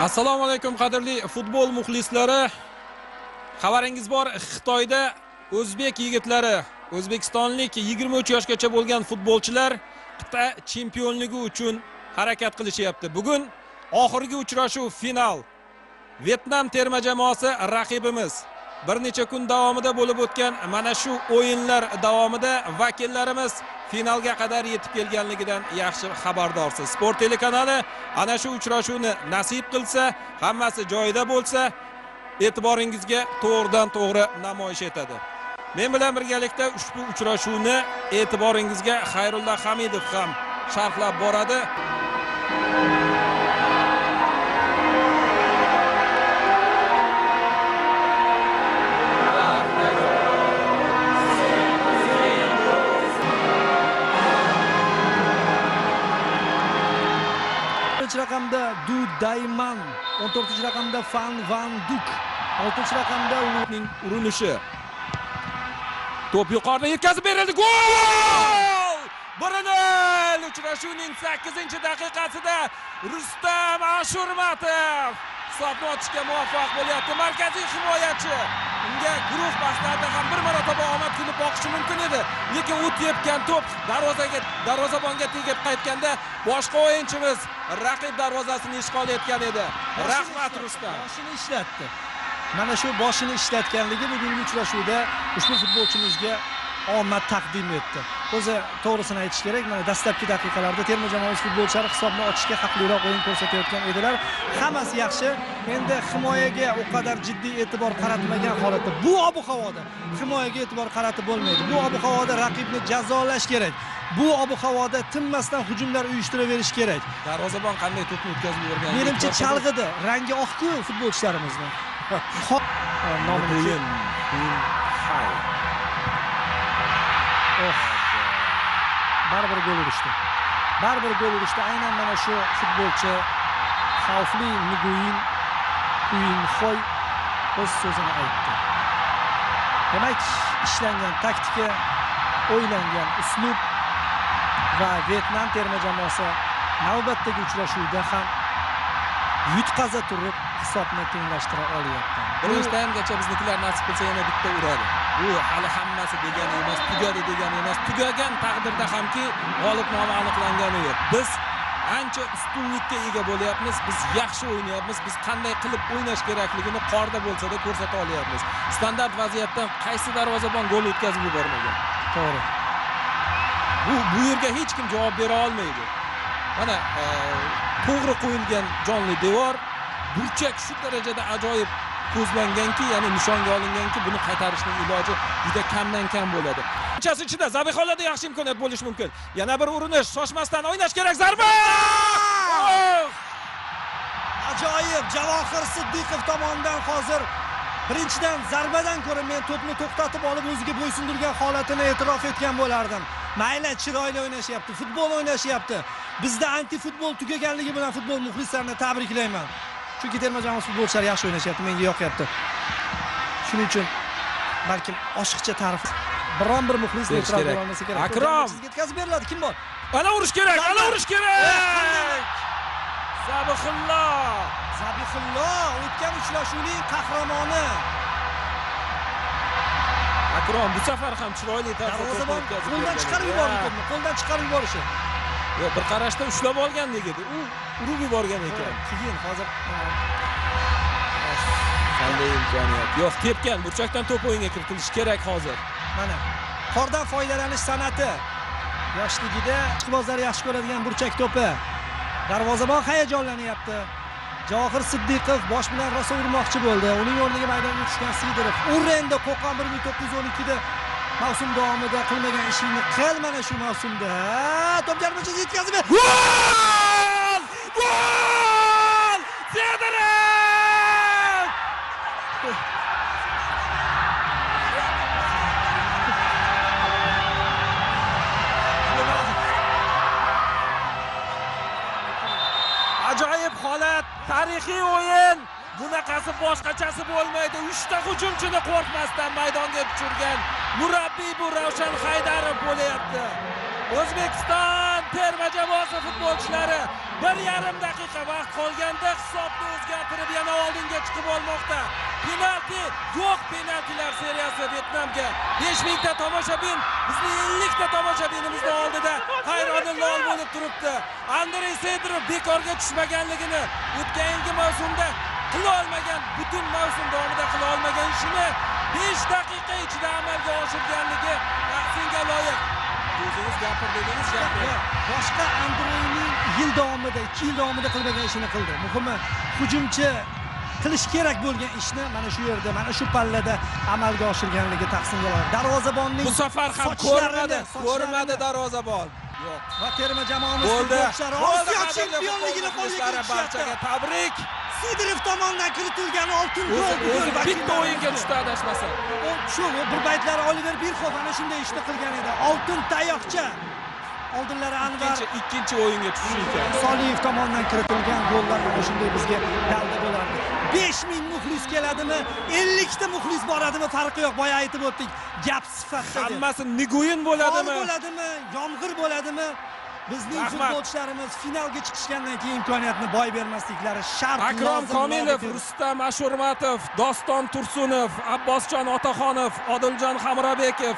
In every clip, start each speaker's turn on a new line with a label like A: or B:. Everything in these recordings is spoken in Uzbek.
A: Assalomu alaykum qadrli futbol muxlislari. Xabaringiz bor, Xitoyda o'zbek yigitlari, o'zbekistonlik 23 yoshgacha bo'lgan futbolchilar qit'a chempionligi uchun harakat qilishyapti. Bugun oxirgi uchrashuv, final. Vyetnam terma jamoasi raqibimiz. Bir necha kun davomida bo'lib o'tgan mana shu o'yinlar davomida vakillarimiz finalga qadar yetib kelganligidan yaxshi xabardorsiz. Sport telekanali ana shu uchrashuvni nasib qilsa, hammasi joyida bo'lsa, e'tiboringizga to'g'ridan to'g'ri namoyish etadi. Men bilan birgalikda ushbu uchrashuvni e'tiboringizga Xayrulla Hamidov ham sharhlab boradi.
B: Raqamda Du Dayman, 14-raqamda Fan Van Duk, 6-raqamda
A: uning urinishi. To'p yuqorida yetkazib berildi. Gol! 1-0 uchrashuvning 8-daqiqasida Rustam Ashurmatov hisobni ochishga muvaffaq bo'lyapti. Markaziy himoyachi. Unga guruh bahslarida ham bir marotaba omad kulib boqishi mumkin edi. Lekin u tepgan to'p darvozabonga tegib qaytganda boshqa o'yinchimiz raqib darvozasini ishg'ol etgan edi. Rahmat Rustam.
B: Boshini ishlatdi. Mana shu boshini ishlatganligi bugungi uchrashuvda ushbu futbolchimizga omad taqdim etdi. O'zi to'g'risini aytish kerak, mana dastlabki daqiqalarda terma jamoamiz futbolchilari hisobni ochishga haqliroq o'yin ko'rsatayotgan edilar. Hammasi yaxshi. Endi himoyaga u qadar jiddiy e'tibor qaratmagan holatda, bu ob-havoda himoyaga e'tibor qaratib bo'lmaydi. Bu ob-havoda raqibni jazolash kerak. Bu ob-havoda tinmasdan hujumlar uyushtiraverish kerak.
A: Darvozabon qanday to'pni o'tkazib yuborgan?
B: Menimcha chalg'idi. Rangi oq-ku futbolchilarimizni.
A: Nomini
B: Oh. Baribir gol urishdi. Baribir gol urishdi. Aynan mana shu futbolchi xavfli Nguyen Quyinxoy o'z so'zini aytdi. Demak, ishlangan taktika, o'ylangan uslub va Vyetnam terma jamoasi navbatdagi uchrashuvda ham yutqaza turib hisobni tenglashtira olyapti.
A: Birinchi taymgacha biznikilar nasib qilsa yana bitta uradi. Bu hali hammasi degani emas, tugadi degani emas. Tugagan taqdirda hamki g'olib nomi aniqlangani yo'q. Biz ancha ustunlikka ega bo'lyapmiz, biz yaxshi o'ynayapmiz, biz qanday qilib o'ynash kerakligini qorda bo'lsa-da ko'rsata olyapmiz. Standart vaziyatdan qaysi darvozabon gol o'tkazib yubormagan?
B: To'g'ri.
A: Bu yerga hech kim javob bera olmaydi. Mana to'g'ri qo'yilgan jonli devor, burchak shu darajada ajoyib ko'zlanganki, ya'ni nishonga olinganki, buni qaytarishning iloji juda kamdan kam bo'ladi. Qanchasi ichida Zabihxonada yaxshi imkoniyat bo'lishi mumkin. Yana bir urinish, shoshmasdan o'ynash kerak, zarba!
B: Ajoyib Javohir Siddiqov tomonidan hozir birinchidan zarbadan ko'ra men to'pni to'xtatib olib o'ziga bo'ysundirgan holatini e'tirof etgan bo'lardim. Mayli, chiroyli o'ynashyapti, futbol o'ynashyapti. Bizda anti futbol tugaganligi bilan futbol muxlislarini tabriklayman. Chunki terma jamoa futbolchilari yaxshi o'ynashyapti, menga yoqyapti. Shuning uchun balkim oshiqcha ta'rif biron bir muxlis e'tirof qila olmasa kerak.
A: Akrom
B: yetkazib beriladi, kim bor?
A: Ana urish kerak, ana urish kerak. Zabihullo,
B: Zabihullo o'tgan uchrashuvning qahramoni.
A: Akrom bu safar ham chiroyli tarzda
B: qo'ldan chiqarib yubordi to'pni, qo'ldan chiqarib yuborishi.
A: Yo'q, bir qarashda ushlab olgandek edi. U urib yuborgan ekan.
B: Keyin hozir
A: qanday imkoniyat. Yo'q, tepgan burchakdan to'p o'yinga kiritilishi kerak hozir.
B: Mana qordan foydalanish san'ati. Yoshligida ishqibozlar yaxshi ko'radigan burchak to'pi. Darvozabon hayajonlanyapti. Javohir Siddiqov bosh bilan rosa urmoqchi bo'ldi. Uning o'rniga maydonga tushgan Sidorov. Ur endi Qo'qon 1912 da mavsum davomida qilmagan ishingni qil mana shu mavsumda. To'p jarmachasi yetkazib berdi.
A: Gol! Gol! Sidorov! Ajoyib holat, tarixiy o'yin. Bunaqasi boshqachasi bo'lmaydi. 3 ta hujumchini qo'rqmasdan maydonga tushirgan murabbiy bu Ravshan Haydarov bo'lyapti. O'zbekiston terma jamoasi futbolchilari 1,5 daqiqa vaqt qolganda hisobni o'zgartirib yana oldinga chiqib olmoqda. Penalti yo'q, penaltilar seriyasi Vyetnamga. 5000 ta tomoshabin, bizning 50 ta tomoshabinimizning oldida hayroni lol bo'lib turibdi. Andrey Sidorov bekorga tushmaganligini, o'tgan yilgi mavsumda qila olmagan, butun mavsum davomida qila olmagan ishini 5 daqiqa ichida amalga oshirganligi tahsinga loyiq. O'zingiz gapir dedingiz, gapir.
B: Boshqa Andreyning yil davomida, 2 yil davomida qilmagan ishini qildi. Muhimi, hujumchi qilish kerak bo'lgan ishni mana shu yerda, mana shu pallada amalga oshirganligi tahsinga loyiq. Darvozabonning
A: bu safar ham ko'rmadi darvozabon. Yo'q.
B: Va terma jamoamiz futbolchilari Osiyo chempionligini qo'lga kiritishdi.
A: Barchaga tabrik.
B: Sidorov tomonidan kiritilgan oltin gol.
A: O'zi bitta o'yinga tushdi adashmasa.
B: Shu bir paytlar Oliver Birxof ana shunday ishni qilgan edi. Oltin tayoqcha. Oldinlari Anvar
A: ikkinchi o'yinga tushishi ekan.
B: Soliyev tomonidan kiritilgan gollar ana shunday bizga dalda bo'lardi. 5000 muxlis keladimi, 50 ta muxlis boradimi, farqi yo'q. Boya aytib o'tdik, gap sifatda.
A: Hammasi niguyin bo'ladimi?
B: Qor bo'ladimi, yomg'ir bo'ladimi? Bizning futbolchilarimiz finalga chiqishgandan keyin imkoniyatni boy bermasliklari shart.
A: Akrom Komilov, Rustam Ashurmatov, Doston Tursunov, Abbosjon Otaxonov, Odiljon Hamrabekov,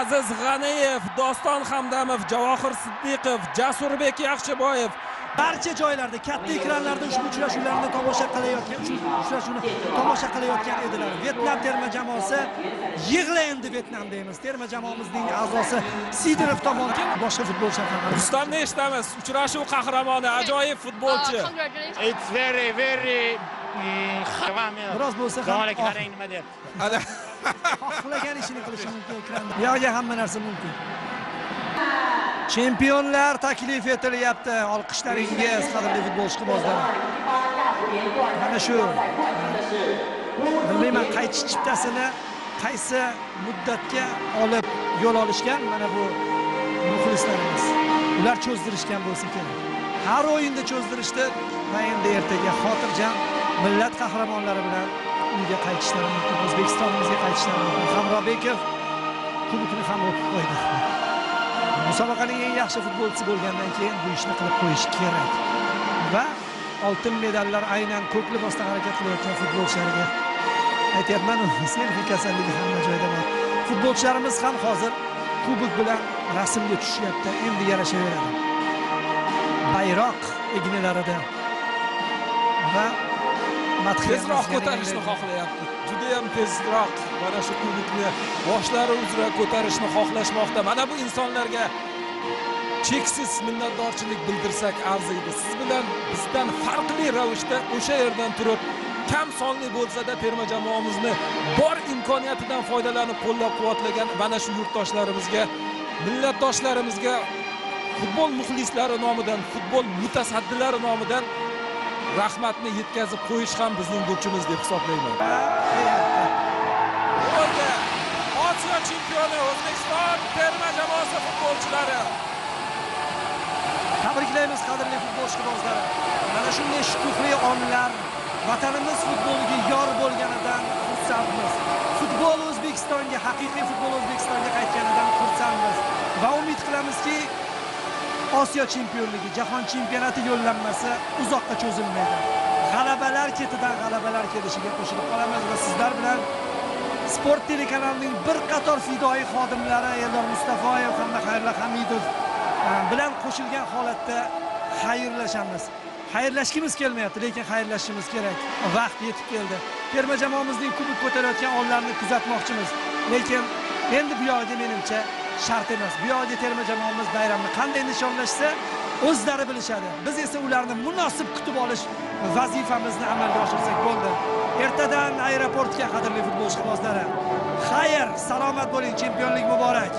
A: Aziz G'aniyev, Doston Hamdamov, Javohir Siddiqov, Jasurbek Yaxshiboyev
B: barcha joylarda, katta ekranlarda ushbu uchrashuvlarni tomosha qilayotgan edilar. Vyetnam terma jamoasi yig'la endi Vyetnam deymiz. Terma jamoamizning a'zosi Sidorov tomonidan boshqa futbolchilar ham.
A: Rustamni eshitamiz. Uchrashuv qahramoni, ajoyib futbolchi.
C: It's very very
B: biroz bo'lsa ham
C: qarang nima deyapti.
B: Xohlagan ishini qilishi mumkin ekranda. Bu yerga hamma narsa mumkin. Chempionlar taklif etilyapti. Olqishlaringiz qadrli futbol ishqibozlari. Mana shu bilmayman qaytish chiptasini qaysi muddatga olib yo'l olishgan mana bu muxlislarimiz. Ular cho'zdirishgan bo'lsa kerak. Har o'yinda cho'zdirishdi va endi ertaga xotirjam millat qahramonlari bilan uyga qaytishlari mumkin, O'zbekistonimizga qaytishlari mumkin. Hamrobekov kubokni ham o'pib qo'ydi. Musobaqaning eng yaxshi futbolchisi bo'lgandan keyin bu ishni qilib qo'yish kerak. Va oltin medallar aynan ko'k libosda harakat qilayotgan futbolchilarga. Aytyapman, selfi kasalligi hamma joyda bor. Futbolchilarimiz ham hozir kubok bilan rasmga tushyapti, endi yarashaveradi. Bayroq egnilarida va
A: tezroq ko'tarishni xohlayapti. Juda ham tezroq mana shu kubokni boshlari uzra ko'tarishni xohlashmoqda. Mana bu insonlarga cheksiz minnatdorchilik bildirsak arziydi. Siz bilan bizdan farqli ravishda o'sha yerdan turib kam sonli bo'lsa-da terma jamoamizni bor imkoniyatidan foydalanib qo'llab-quvvatlagan mana shu yurtdoshlarimizga, millatdoshlarimizga futbol muxlislari nomidan, futbol mutasaddilari nomidan rahmatni yetkazib qo'yish ham bizning burchimiz deb hisoblayman. Bo'ldi. Osiyo chempioni O'zbekiston terma jamoasi futbolchilari.
B: Tabriklaymiz qadrli futbol ishqibozlari. Mana shunday shukuhli onlar vatanimiz futboliga yor bo'lganidan xursandmiz. Futbol O'zbekistonga, haqiqiy futbol O'zbekistonga qaytganidan xursandmiz va umid qilamizki, Osiyo chempionligi, jahon chempionati yo'llanmasi uzoqqa cho'zilmaydi. G'alabalar ketidan g'alabalar kelishiga qo'shilib qolamiz va sizlar bilan Sport telekanalining bir qator fidoyi xodimlari Eldor Mustafoyev hamda Xayrullo Hamidov bilan qo'shilgan holatda xayrlashamiz. Xayrlashgimiz kelmayapti, lekin xayrlashishimiz kerak. Vaqt yetib keldi. Terma jamoamizning kubok ko'tarayotgan onlarini kuzatmoqchimiz. Lekin endi bu yoqda menimcha shart emas. Bu yoqda terma jamoamiz bayramni qanday nishonlashsa o'zlari bilishadi. Biz esa ularni munosib kutib olish vazifamizni amalga oshirsak bo'ldi. Ertadan aeroportga qadrli futbol ishqibozlari. Xayr, salomat bo'ling, chempionlik muborak.